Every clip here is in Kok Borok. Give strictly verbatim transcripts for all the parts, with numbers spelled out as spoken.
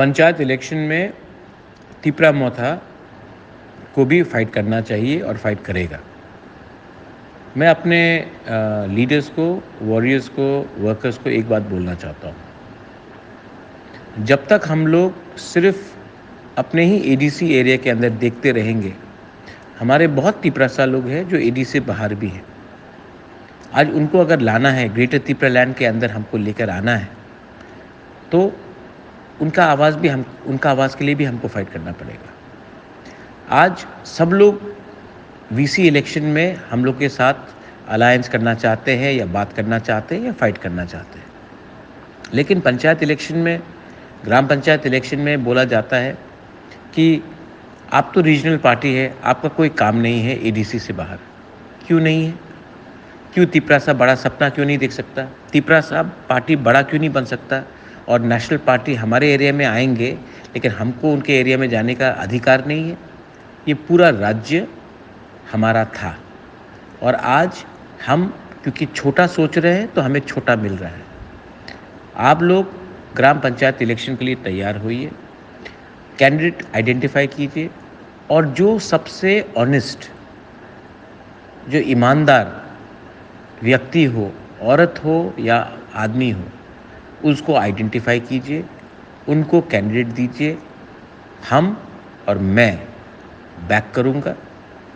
पंचायत इलेक्शन में तिपरा मोथा को भी फाइट करना चाहिए और फाइट करेगा। मैं अपने लीडर्स को, वॉरियर्स को, वर्कर्स को एक बात बोलना चाहता हूँ। जब तक हम लोग सिर्फ अपने ही एडीसी एरिया के अंदर देखते रहेंगे, हमारे बहुत तिपरासा लोग हैं जो एडीसी से बाहर भी हैं। आज उनको अगर लाना है, ग्रेटर तिपरा लैंड के अंदर हमको लेकर आना है, तो उनका आवाज़ भी हम उनका आवाज़ के लिए भी हमको फाइट करना पड़ेगा। आज सब लोग वीसी इलेक्शन में हम लोग के साथ अलायंस करना चाहते हैं या बात करना चाहते हैं या फाइट करना चाहते हैं, लेकिन पंचायत इलेक्शन में, ग्राम पंचायत इलेक्शन में बोला जाता है कि आप तो रीजनल पार्टी है, आपका कोई काम नहीं है एडीसी से बाहर। क्यों नहीं है? क्यों तिपरा सा बड़ा सपना क्यों नहीं देख सकता? तिपरा सा पार्टी बड़ा क्यों नहीं बन सकता? और नेशनल पार्टी हमारे एरिया में आएंगे, लेकिन हमको उनके एरिया में जाने का अधिकार नहीं है। ये पूरा राज्य हमारा था और आज हम क्योंकि छोटा सोच रहे हैं तो हमें छोटा मिल रहा है। आप लोग ग्राम पंचायत इलेक्शन के लिए तैयार होइए, कैंडिडेट आइडेंटिफाई कीजिए और जो सबसे ऑनेस्ट, जो ईमानदार व्यक्ति हो, औरत हो या आदमी हो, उसको आइडेंटिफाई कीजिए, उनको कैंडिडेट दीजिए। हम और मैं बैक करूँगा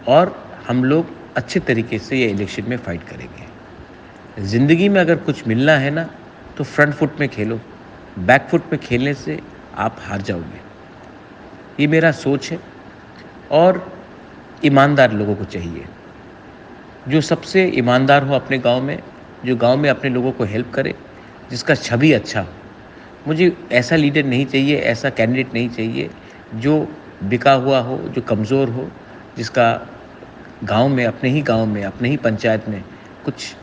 और हम लोग अच्छे तरीके से ये इलेक्शन में फाइट करेंगे। ज़िंदगी में अगर कुछ मिलना है ना, तो फ्रंट फुट में खेलो, बैक फुट में खेलने से आप हार जाओगे। ये मेरा सोच है। और ईमानदार लोगों को चाहिए, जो सबसे ईमानदार हो अपने गांव में, जो गांव में अपने लोगों को हेल्प करे, जिसका छवि अच्छा हो। मुझे ऐसा लीडर नहीं चाहिए, ऐसा कैंडिडेट नहीं चाहिए जो बिका हुआ हो, जो कमज़ोर हो, जिसका गांव में, अपने ही गांव में, अपने ही पंचायत में कुछ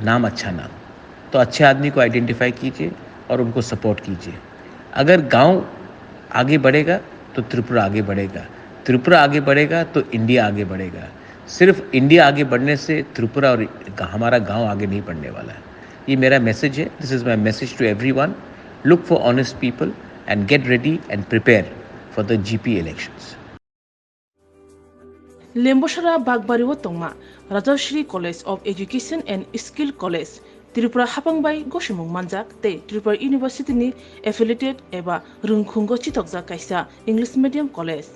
नाम अच्छा ना हो। तो अच्छे आदमी को आइडेंटिफाई कीजिए और उनको सपोर्ट कीजिए। अगर गांव आगे बढ़ेगा तो त्रिपुरा आगे बढ़ेगा, त्रिपुरा आगे बढ़ेगा तो इंडिया आगे बढ़ेगा। सिर्फ इंडिया आगे बढ़ने से त्रिपुरा और ग-, हमारा गांव आगे नहीं बढ़ने वाला है। ये मेरा मैसेज है। This is my message to everyone. Look for honest people and get ready and prepare for the G P elections. Lembosara Bakbari o tongma Rajashri College of Education and Skill College, Tripura hapang bai gosimung manjak tei Tripura University ni affiliated eba rwngkhungo chitokjak kaisa English medium college.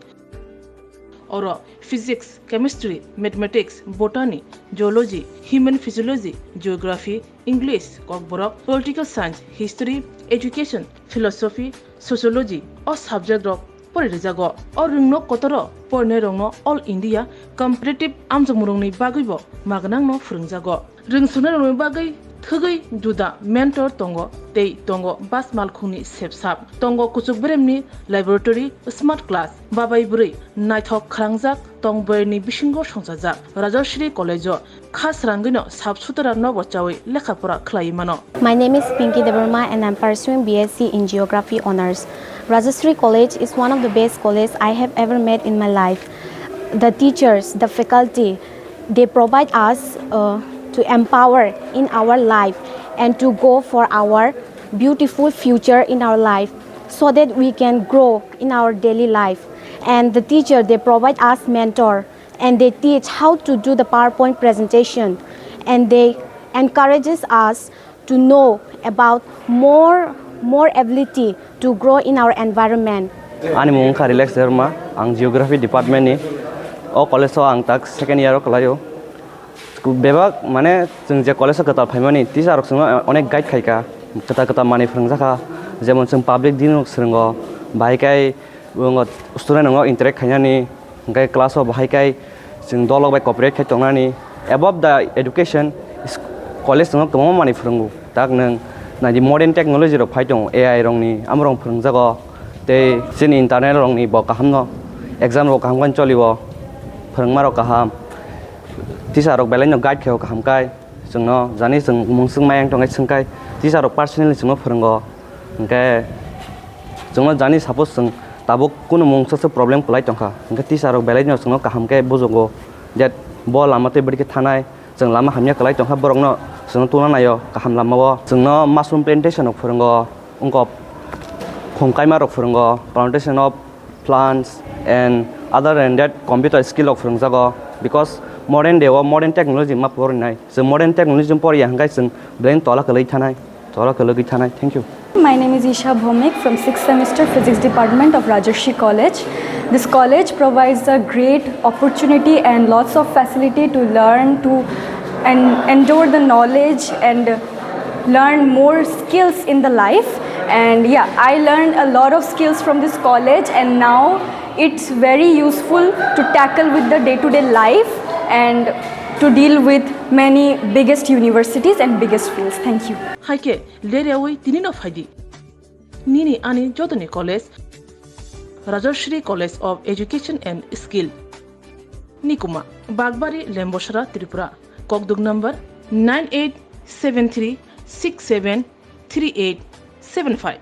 Oro physics, chemistry, mathematics, botany, zoology, human physiology, geography, English, kokborok, political science, history, education, philosophy, sociology o subject rok pori rijago. O rwngno kotoro porinai rokno All India competitive amjokmung rokni bagwi bo magnang no phwrwngjago. Rwngsuknai rokni bagwi thwgwi juda mentor tongo tei tongo bas malkhungni sepsap, tongo kuchuk beremni laboratory, smart class, babai bwrwi naithok khwlangjak tong boyarni bisingo songchajak Rajashri College o kha srangwino sap sutra nobo chawi lekha pora khlaiwi mano. My name is Pinky Debbarma and I'm pursuing B S c in Geography Honours. Rajashri College is one of the best colleges I have ever met in my life. The teachers, the faculty, they provide us uh, to empower in our life and to go for our beautiful future in our life so that we can grow in our daily life. And the teacher, they provide us mentor and they teach how to do the PowerPoint presentation and they encourages us to know about more more ability to grow in our environment. Ani mung wngkha Relax Debbarma, ang Geography Department ni. O college o ang tak second year o kwlaio. Bebak mane chwng je college o kwtal phaimani teacher rok chwngno onek guide khaikha, kwtal kwtal manwi phwrwngjakha, jemon chwng public dealing rok swrwngo, bahai khe student rokno interact khainani, hwnkhe class o bahai khe chwng dolok bai cooperate khai tongnani. Above the education, college chwngno kwbangma manwi phwrwngo. Tak nwng naidi modern technology rok phai tongo, A I rokni, amorok phwrwngjago. Tei chini internal rokni bo kaham no, exam rok kaham khe cholio, phwrwngma rok kaham, teacher rok belai no guide khaio kaham kai. Chwngno jani chwng mungswk mayang tongkhe swngkhai teacher rok personally chwngno phwrwngo. Hwnkhe chwngno jani suppose chwng tabuk kunu mungsa se problem kwlai tongkha, hwnkhe teacher rok belai no chwngno kaham khe bujugo je bo lama tei bwrwi khe thanai, chwng lama hamya kwlai tongkha borokno chwngno tungna naio kaham lamao. Chwngno mushroom plantation rok phwrwngo, wngkok Thum kaima rok phwrwngo, plantation of plants and other than that computer skill rok phwrwngjago, because modern day o modern technology ma porinai. So modern technology poriya hwnkhe chwng brain tola kwlwi thanai, tola kwlwi thanai. Thank you. My name is Isha Bhomik from sixth semester Physics Department of Rajarshi College. This college provides a great opportunity and lots of facility to learn, to and endure the knowledge and learn more skills in the life. And yeah, I learned a lot of skills from this college, and now it's very useful to tackle with the day-to-day life and to deal with many biggest universities and biggest fields. Thank you. Hai khe, ler yaui tini no phai di. Nini ani jotoni college, Rajashri College of Education and Skill, Nikuma, Bagbari, Lembosara, Tripura. Kokduk number nine eight seven three six seven three eight seven five.